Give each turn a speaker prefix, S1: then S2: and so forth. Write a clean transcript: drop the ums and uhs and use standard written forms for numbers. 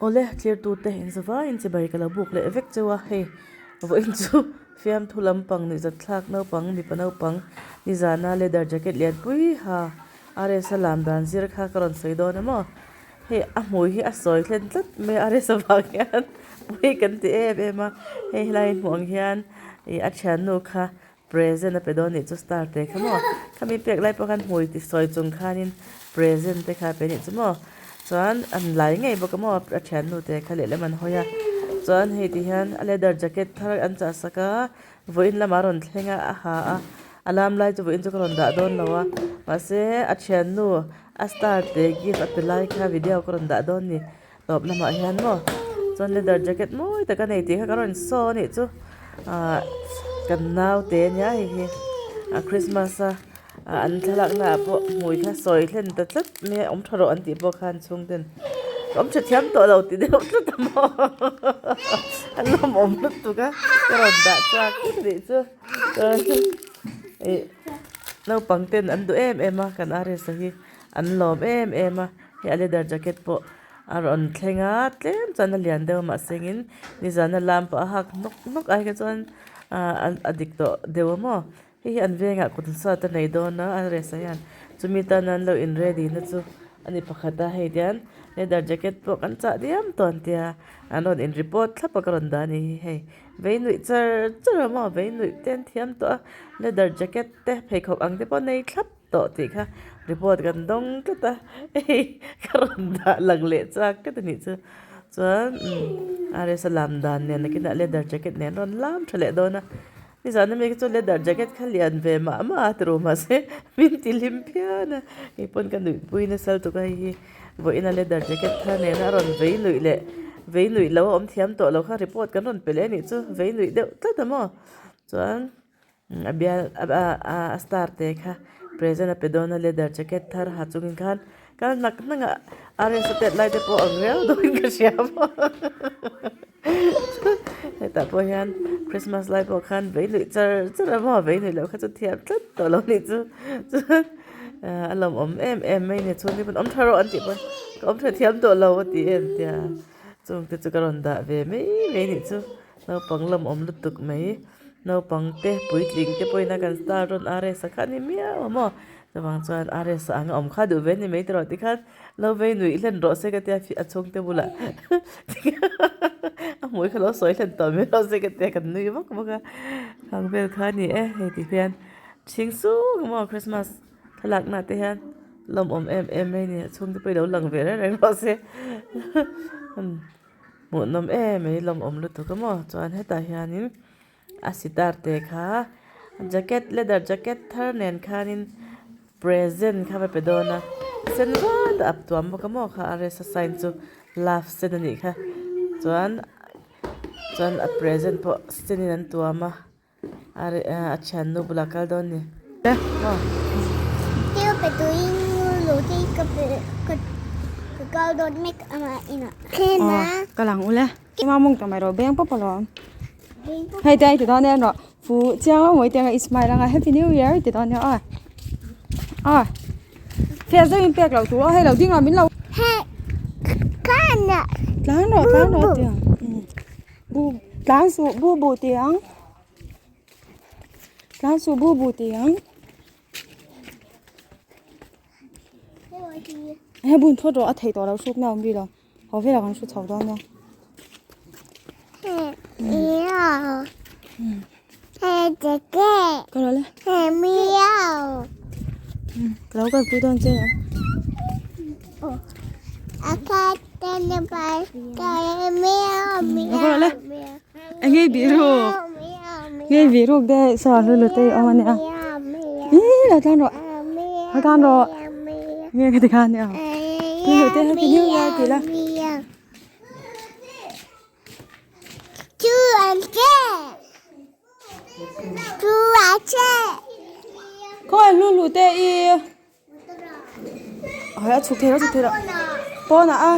S1: Awle thlirtute inzavaiin chibai ka lo buk leh vek cheu a, hei vawiin chu fiamthu lampang nuihzatthlak naupang mipa naupang nizana leather jacket lianpui ha RS-a lam dan zir kha ka rawn sawi dawn a maw? Hei a hmui hi a sawi hlen tlat mai a RS-a vang hian pawi kan ti em em a, hei helai hmuh ang hian ih a thiannu kha Present a pe dawn nih chu star te kha maw? Khami pek lai pawh khan hmui ti sawi chung khanin present te kha a pe nih chu maw? Chuan an lai ngei bawk a maw a thiannu te kha lehlam an hawi a. Chuan hei ti hian a leather jacket thar an chah sak a, vawiin lamah a rawn thleng a, a ha a, a lam lai chu vawiin chu ka rawn dah dawn lo a, mahse a thiannu a star te gift a pe lai kha video ka rawn dah dawn ni. Tawp lamah hian maw chuan leather jacket mawi tak a nei tih kha ka rawn saw a nih chu ahh kan naute ania hei hi a christmas a an thlalak naah pawh hmui kha sawi hlen ta tlat mai a awm tha rawh an tih pawh khan chhungten awm tha thiam tawh lo ti deuh tlat a maw an lawmawm lutuk a ka rawn dah chak tlat a nih chu chuan ih naupang ten an duh em em a kan RS-a hi an lawm em em a hei a leather jacket pawh a rawn thleng a tlem chuan a lian deuh a mahse engin nizan a lam pawh a hak nawk nawk ai kha chuan ahh a dik tawh deuh a maw hei hi an vengah concert a nei dawn a a rest ah hian chumi tan an lo in ready na chu a ni pakhat a hei tian leather jacket pawh kan chah diam tawh an tia an rawn in report thlap a ka rawn dah a ni hi hei vei nuih char char a maw vei nuih te an thiam tawh a leather jacket te pheikhawk ang te pawh nei thlap. tawh tih kha report kan dawng tlat a hei ka rawn dah lang leh chak tlat a nih chu chuan RS a lam dan nen nakinah leather jacket nen rawn lam tha leh dawn a nizan ami kha chu leather jacket kha lian ve mah mah a ti ru mahse min ti hlim phian a kei pawn ka nuihpui nasa lutuk a hei hi vawiin a leather jacket thar nena a rawn vei nuih leh vei nuih lo a awm thiam tawh lo kha report kan rawn pe leh a nih chu vei nuih deuh tlat a maw chuan. A bial a star te kha present a pe dawn a leather jacket thar ha chungin khan kal hnak hnak a RS a tet lai te pawh ang riau dawhin ka hria maw hetah pawh hian christmas lai pawh khan vei nuih char char a maw vei nuih loh kha chu thiam tlat tawh lo nih chu chuan a lawmawm em em mai a ni chhungte pawn awm tha rawh an tih pawn ka awm tha thiam tawh lo a ti em tia chungte chu ka rawn dah ve mai mai nih chu. Naupang lawmawm lutuk mai naupang te puitling te pawhin a kan star rawn RS a kha a ni miau a maw chuvang chuan RS a ang a awm kha duh ve a ni mai tawh tikhan lo vei nuih hlen rawh se ka tia a chhungte bulah a hmui kha lo sawi hlen tawh mai rawh se ka tia kan nui vak vak a khang vel kha a ni e hei ti hian chhing sung a maw Christmas thlalakna te hian lawmawm em em mai a ni a chhungte pawh hi lo lang ve reng reng rawh se. Hmuhnawm em mai lawmawm lutuk a maw chuan hetah hianin a sitar te kha jacket leather jacket thar nen khanin present kha va pe dawn a sen vat a ap tuam bawk a maw kha a rest a sign chu love sen a nih kha chuan chuan a present pawh senin an tuam a. A thiannu bulah kal dawn ni.
S2: Thil pe tuin lu te ka pe ka kal dawn mek ama inah.
S3: Aw ka lang ule. Ema mung ta mai ro beng pawp alawm. Hei te ai ti dawn e ro fu chiang lo mai te anga i smile anga happy new year ti dawn e aw. Aw. Fiah zeuhin pek loh tur aw hei lo ding rawh min lo.
S2: Hei tlan
S3: Tlan rawh tlan rawh tiang. Bu tlan suh bu bu tiang. Tlan suh bu bu tiang. He bun phawt rawh a theih tawh lo hruk na awm rih lo. Haw velah kan hru chho dawn nia. Ka rawh le. Ka lo kalpui dawn che. Ka rawh le. Enge biruk. Nge biruk de sa lu lu te awm ania. Ih lo tlan rawh. Lo tlan rawh. Nge ka ti khan ania. Lu lu te happy new year ti la. Khawi lu lu te i. Ai a chhuk thei lo chhuk thei lo. Pawnah a.